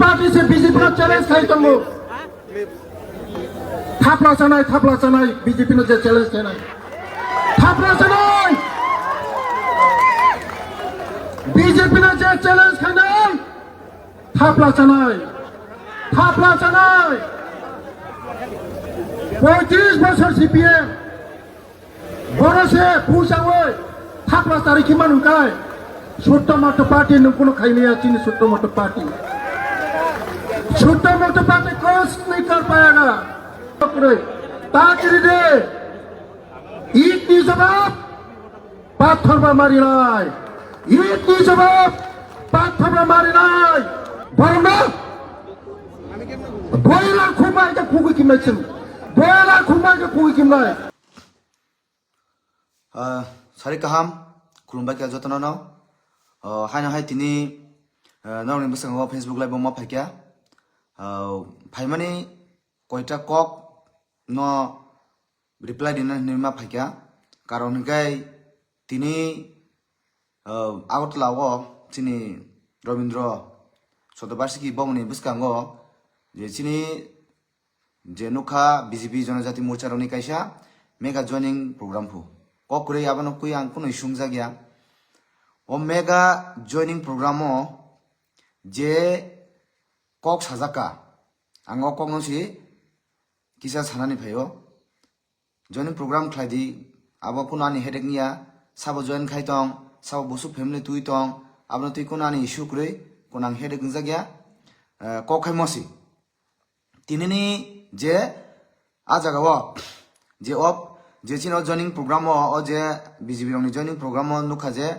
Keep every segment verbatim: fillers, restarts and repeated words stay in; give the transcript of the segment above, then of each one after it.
Party se B J P no challenge khai tongo. Thapla chanai, thapla chanai, B J P no je challenge khainai. Thapla chanai! B J P no je challenge khainai. Thapla chanai. Thapla chanai. Poitris bosor C P M. Boro se pusawi thapla chari khima nungkai. Sutto Motto Party nung kuno khaimaya chini Sutto Motto Party. Sutto Motto Party kosni kar payaga. Takri de. Itni jawab. Pathor ba marinai. Itni jawab. Pathor ba marinai. Borno. Boila khumai ke khugui kimnai chim. Boila khumai ke khugui kimnai. Ah, sari kaham, khulumbai kha jotono no. Ah, haino hai tini, ah, norokni bwskango Facebook live o ma phaikha. Ah, phaimani koita kok no reply rina hinwi ma phaikha. Karon hwnkhe tini, ah, Agartala o chini Rabindra Shatobarshiki Bhavan ni bwskango je chini je nukha B J P Jonojati Morcha rokni kaisa mega joining program phu. Kok kwrwi abono kwi ang kunui sungjakya. O mega joining program o je kok sajakka, ang o kokno si kisa sanani phaio. Joining program khlai di, abo kuno ani headache niya, sabo join khai tong, sabo busuk family twi tong, abono twi kuno ani issue kwrwi, kuno ang headache wngjakya, eh, kok khai mosi. Tinini je a jaga o je op je chini o joining program o, o je B J P rokni joining program o nukha je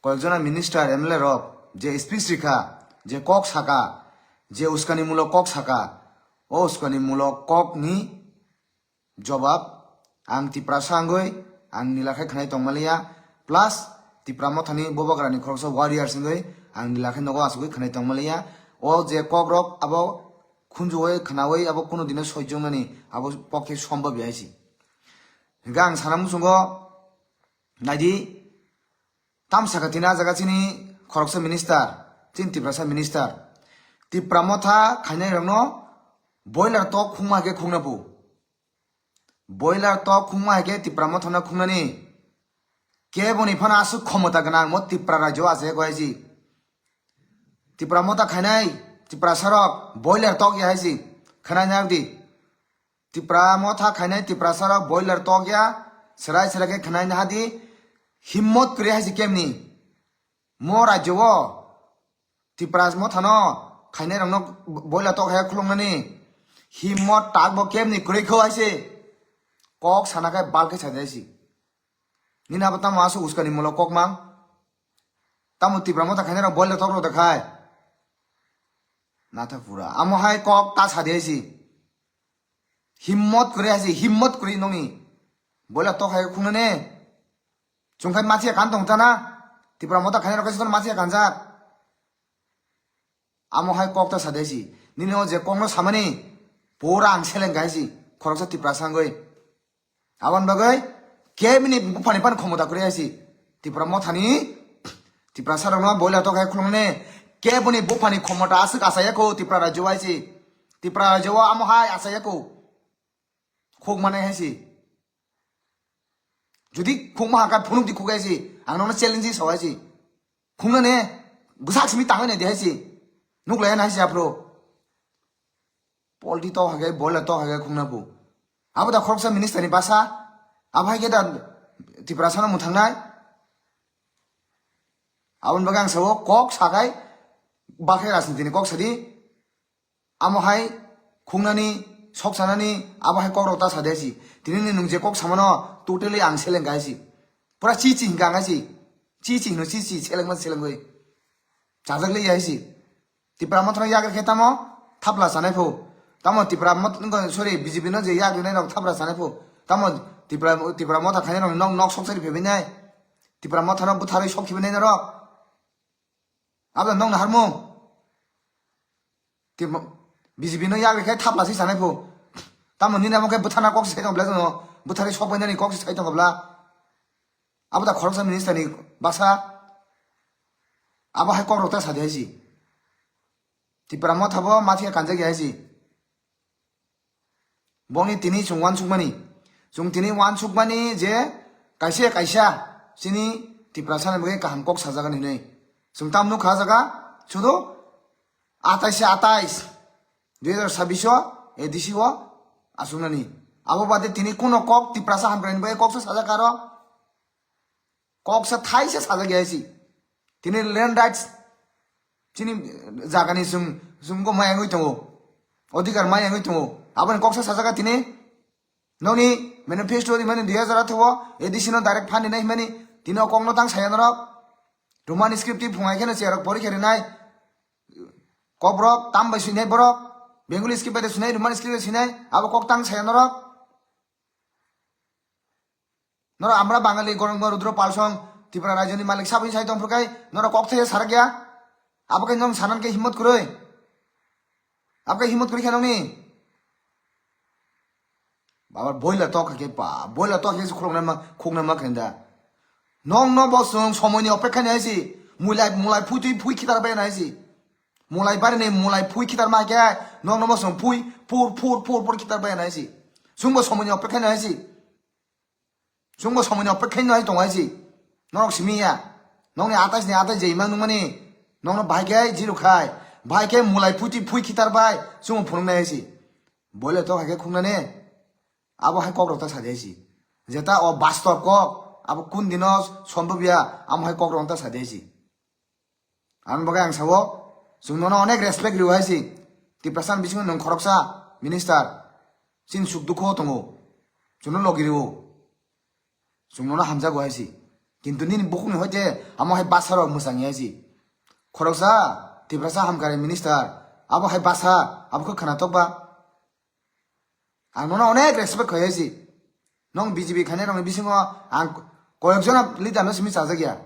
koyekjona minister M L A rok je speech rikha, je kok saka, je uskani mulok kok saka, o uskani mulok kok ni jobab ang Tiprasa wngwi ang nila khe khwnai tongmaliya, plus Tipra Mothani Bubagrani khoroksa warriors wngwi ang nila khe nogo achugwi khwnai tongmaliya. O je kokrok abo khunjuwi khwnawi abo kunu dino soichungnani abo pokhe sombab ya hai si. Hingkhe ang sana muchungo naidi, tamsaka tini a jaga chini khoroksa minister, chini Tiprasa minister. Tipra Motha khainai rokno boiler tok khungma hai khe khungna bu. Boiler tok khungma hai khe Tipra Mothano khungnani keboni phano aswk khomota gwnang mo Tipra rajyo achai ko hai si. Tipra Motha khainai Tiprasa rok boiler tok ya hai si. Khwnai nai di. Tipra Motha khainai Tiprasa rok boiler tok ya. Serai serai khe khwnai nai di. Himmot kwrwi hai si kemni. Mo rajyo o Tipra Mothano khainai rokno boila tok hai khulungnani himmot tak bo kemni kwrwi kho hai se. Kok sana khe bal khe sajai si. Nini abo tamo aswk uskani mulo kok mang. Tamo Tipra Motha khainai rok boila tok rok da khai. Natha pura. Amo hai kok ta sadi hai si. Himmot kwrwi hai si, himmot kwrwi nongni. Boila tok hai khungnani. Chwng khai masiya kan tong tana. Tipra Motha khainai rok kaisa masiya kanjak. Amo hai kok ta sadi hai si. Nini o je kokno samani pura ang seleng kai si. Khoroksa Tiprasa wngwi. Aboni bagwi kebini buphani phano khomota kwrwi hai si. Tipra Mothani Tiprasa rokno boila tok hai khulungnani kebini buphani khomota aswk achaiya kho Tipra rajyo hai si. Tipra rajyo o amo hai achaiya kho. Khuk mane hai si. Jodi khuk ma hakha phunuk di khuk hai si. Ang nono challenge sao hai si. Khungnani bwsak simi tangwi nai di hai si. Nuklai nai si aphro. Polti tok hai khe, boila tok hai khe khungna bu. Abo da khoroksa minister ni basa. Abo hai khe da Tiprasa no mwthangnai. Aboni bagwi ang sao kok sakai bakhe rajniti ni kok sadi. Amo hai khungnani, sok sanani, abo hai kokrok ta sa de si. Tini ni nwng je kok samano totally ang seleng kai si. Pura chi chi hingka ang hai si. Chi chi hino chi chi seleng man seleng oi. Chajak le ya hai si. Tipra Mothano yak khe tamo thapla sanai pho. Tamo Tipra Moth-, sorry, B J P no je yak rinai rok thapla sanai pho. Tamo Tipra, Tipra Motha khainai rok nok, nok sok sari phebinai. Tipra Mothano bwtharwi sok khibinai norok. Abo nokni harmung. Te mo-, B J P no yak rikhe thapla si sanai pho. Tamo nini amo khe bwthana kok sai tong bla jono. Bwthari sok bainani kok sai tong bla. Abo da khoroksa minister ni basa. Abo hai kok rok ta sadi hai si. Tipra Motha bo ma thikhe kanjak ya hai si. Bongni tini chwng uansukmani. Chwng tini uansukmani je kaisa kaisa chini Tiprasa ni bagwi kaham kok sajagani hinwi. Chwng tam nukha jaga sudu atais se atais, dui hazar sabbish o A D C o aswknani. Abo bade tini kuno kok Tiprasa hamkrai ni bagwi kok se sajak aro. Kok se thai se sajak ya si. Tini land rights chini jagani chwng, chwng go mayangwi tongo. Odhikar mayangwi tongo. Aboni kok se sajak tini. Nokni manifesto rimani dui hazar atharo A D C no direct fund rinai himani tini o kokno tang saya norok. Roman script ti phungai kheno cherok porikha rinai. Kokborok tam bai swinai borok. Bengali script bai de swinai, Roman script bai swinai. Abo kok tang saya norok. Norok amra Bangali gorong rudro palsong Tripura rajyoni malik saboni sai tong phurkai norok kok thaya sarak ya. Abo khe nong sanan khe himmot kwrwi. Abo khe himmot kwrwi khe nongni. Baba boila tok khe pa, boila tok khe khuloknai ma, khuknai ma khe da. Nong no bo song somoini opekha nai si. Mulai, mulai phui twi phui khitar bai nai si. Mulai bari ni mulai phui khitar ma khe nong no bo song phui pur pur pur pur khitar bai nai si. Sung bo somoini opekha nai si. Chwngbo somoini opekha no hai tongo hai si. Norok simi ya. Nokni atais ni atais je imang nungmani. Nokno bahai khe zero khai. Bahai khe mulai phuti phui khitar bai. Chwngbo phunuknai hai si. Boile tok hai khe khungnani. Abo hai kok rok ta sadi hai si. Jeta o bastob kok. Abo kun dino sombhob ya. Amo hai kok rok ta sadi hai si. Ang bagwi ang sao, chwng nono onek respect rio hai si. Tiprasa ni bisingo nwng khoroksa minister. Chini suk dukho tongo. Chwngno logi rio. Chwng nono hamjago hai si. Kintu nini bukhukni hoite amo hai basa rok mwchang hai si. Khoroksa Tiprasa hamkari minister. Abo hai basa, abo khe khwnatok ba. Ang nono onek respect khai hai si. Nong B J P khainai rokni bisingo ang koyek jona leader no simi chajak ya.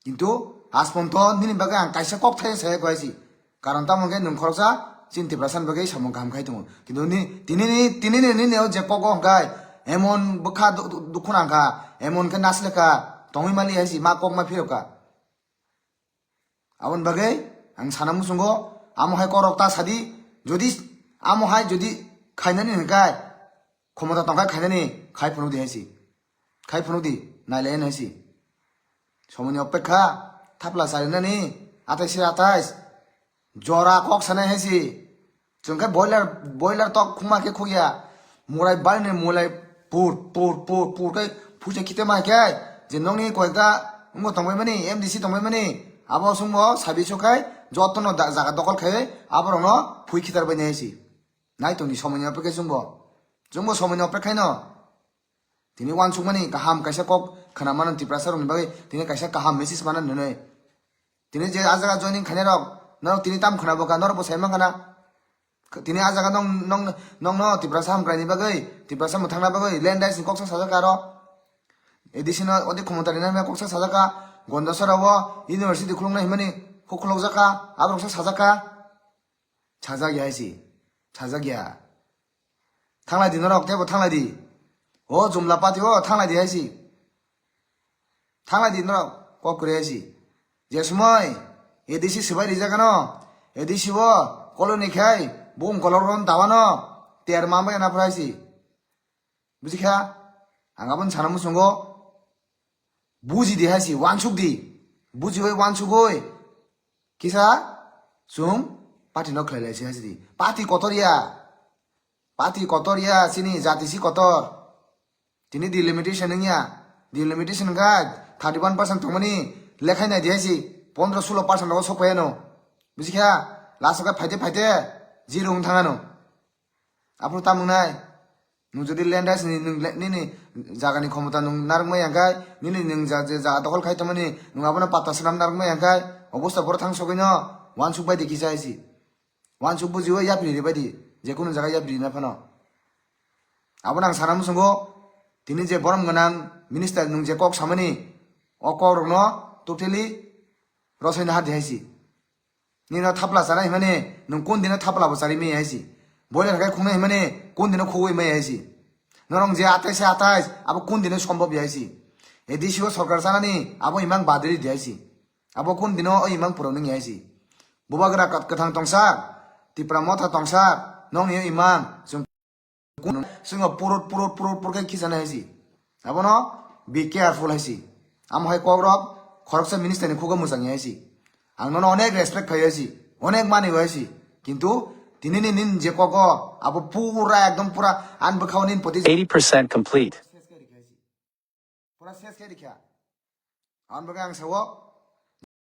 Kintu asponto nini bagwi ang kaisa kok thai saya koi si. Karon tamo hwnkhe nwng khoroksa chini Tiprasa ni bagwi samung kaham khai tongo. Kintu ni, tini ni, tini ni, nini o je kok o hwnkhe emon bwkha du-, du-, dukhu nang kha, emon khe nasle kha, tongwi mali hai si, ma kok ma phirok kha. Aboni bagwi ang sana muchungo, amo hai kok rok ta sadi, jodi amo hai jodi khainani hwnkhe, khomota tongkha khainani khai phunuk di hai si. Khai phunuk di, nailai hai si. Somoni opekha, thapla charinani, atais se atais. Jora kok sanai hai si. Chwng khe boiler, boiler tok khuma khe khukya. Murai bari ni mulai pur, pur, pur, pur khe phuisa khite ma khe. Je nokni koyekta wngbo tongbai mani, M D C tongbai mani. Abo sungbo sabi sokhai, jotono da-, jaga dokol khai, aborokno phui khitar bai nai hai si. Nai tongni somoni opekha chwngbo. Chwngbo somoni opekha no. Tini uansukmani kaham kaisa kok khwna mano Tiprasa rokni bagwi, tini kaisa kaham message mano nwnwi. Tini je a jaga joining khainai rok, norok tini tam khwna bo kha, norok bo sai mankha na. Tini a jaga nong, nong, nongno Tiprasa hamkraini bagwi, Tiprasa mwthangna bagwi, land rights ni koksa sajak kha aro. A D C no odi khomota rina hwnwi koksa sajak kha, Gondasora o university khuluknai hwnmani khulukjak kha, aborok sa sajak kha. Sajak ya hai si, sajak ya. Thanglai di norok, teibo thanglai di. O Jumla party o thanglai di hai si. Thanglai di norok, kok kwrwi hai si. Je somoi A D C swbai rijak ano, A D C o colony khai, bung kolok ron dawano, ter ma bai na phrai si. Buji kha? Ang aboni sana muchungo, buji di hai si, uansuk di. Bujiwi uansugwi kisa chwng party no khlai lai si hai si di. Party kotor ya. Party kotor ya, chini jati si kotor. Tini delimitation wngya. Delimitation wngkha thirty one percent tongmani lekhai nai di hai si, pondro sulo percent rogo sok phai ano. Buji kha? Last o khe phaite phaite zero wng thang ano. Aphuru tamo wngnai? Nwng jodi land rights ni nwng le-, nini jagani khomota nwng narwkmai ya khe, nini nwng ja-, je jaga dokhol khai tongmani, nwng abono patta swnam narwkmai ya khe, obosta borok thang sogwi no uansuk bai di kisa hai si. Uansuk bujiwi yapri ri bai di, je kunu jaga yapri rina phano. Abono ang sana muchungo, tini je borom gwnang minister nwng je kok samani, o kok rokno totally rosai nahar di hai si. Nino thapla chana himani, nwng kun dino thapla bo chari maya hai si. Boiler khai khungnai himani, kun dino khugwi maya hai si. Norok je atais se atais, abo kun dino sombhob ya hai si. A D C o sorkar chanani, abo imang badri di hai si. Abo kun dino o imang pura nung ya hai si. Bubagra kat-, kwthang tongsa, Tipra motha tongsa, nokni imang, chwng, chwng purut, purut, purut, purut khe khichana hai si. Abono be careful hai si. Amo hai kokrok khoroksa minister ni khugo mwchang hai si. Ang nono onek respect khai hai si, onek mani hai si. Kintu tini ni nin je kogo abo pura ekdom pura an bwkhao nin poti eighty percent complete. Pura ses khe rikha. Ang bwkha ang sao,